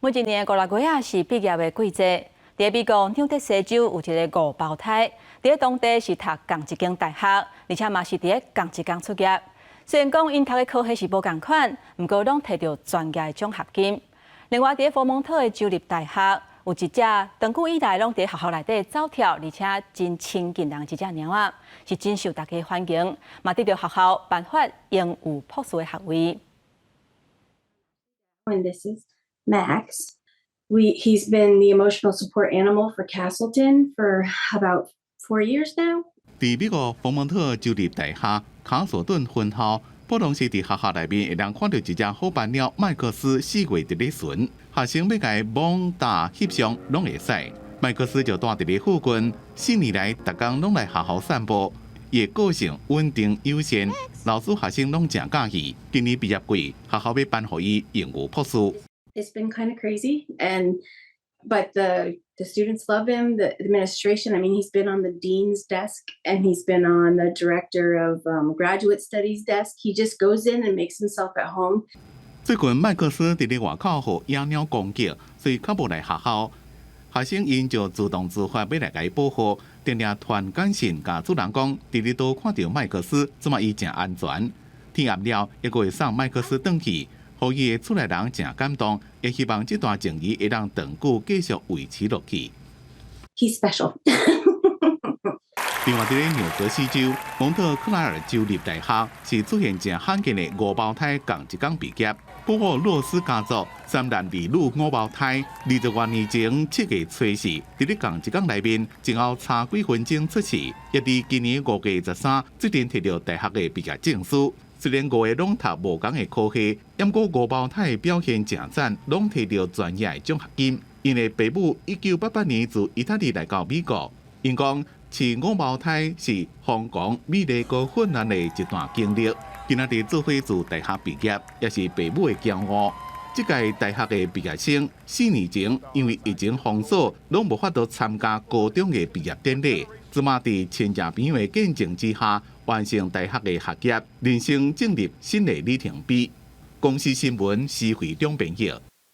每一年五六月仔是畢業的季節，佇美國紐澤西州有一个五胞胎，佇當地是讀仝一間大學，而且嘛是佇仝一工卒業。雖然講𪜶讀的科系是無仝款，毋過攏提著專業的獎學金。另外，佇佛蒙特的州立大學，有一隻長久以來攏佇學校內底走跳，而且真親近人的一隻貓仔，是真受大家歡迎，嘛得著學校頒發榮譽博士的學位。 And this is Max. He's been the emotional support animal for Castleton for about 4 years now. 佇美國佛蒙特州立大學卡索頓分校，普通時佇學校內面會當看著一隻虎斑貓麥克斯四月佇咧巡，學生欲共伊摸搭翕相攏會使。麥克斯就蹛佇咧附近，4年來逐工攏來學校散步。伊的個性穩定友善，老師學生攏誠佮意。今年畢業季，學校欲頒予伊榮譽博士。 It's been kind of crazy, but the students love him. The administration, I mean, he's been on the dean's desk and he's been on the director of graduate studies desk. He just goes in and makes himself at home. 最近麥克斯佇咧外口予野貓攻擊，所以較無來學校。學生𪜶就自動自發欲來共伊保護，定定傳簡訊共主人講，佇咧佗看著麥克斯，這馬伊誠安全。天暗了，猶閣會送麥克斯轉去，予伊的厝內人誠感動，也希望這段情誼會當長久繼續維持落去。 He's special. 另外，佇咧紐澤西州蒙特克萊爾州立大學是出現誠罕見的五胞胎仝一工畢業。保護洛斯家族三男二女五胞胎，20多年前7月初四，佇咧仝一工內面，前後差幾分鐘出世，也佇今年5月13，最近提著大學的畢業證書。雖然五个攏讀無仝的科系，毋過五胞胎表現誠讚，攏提著專業的獎學金。𪜶的爸母1988年自意大利來到美國，𪜶講飼五胞胎是瘋狂美麗閣混亂的一段經歷。今仔日做伙自大學畢業，也是爸母的驕傲。這屆大學的畢業生4年前因為疫情封鎖，攏無法度參加高中的畢業典禮。這馬佇親戚朋友的見證之下，完成大學的學業，人生進入新的里程碑。公視新聞施惠中編譯。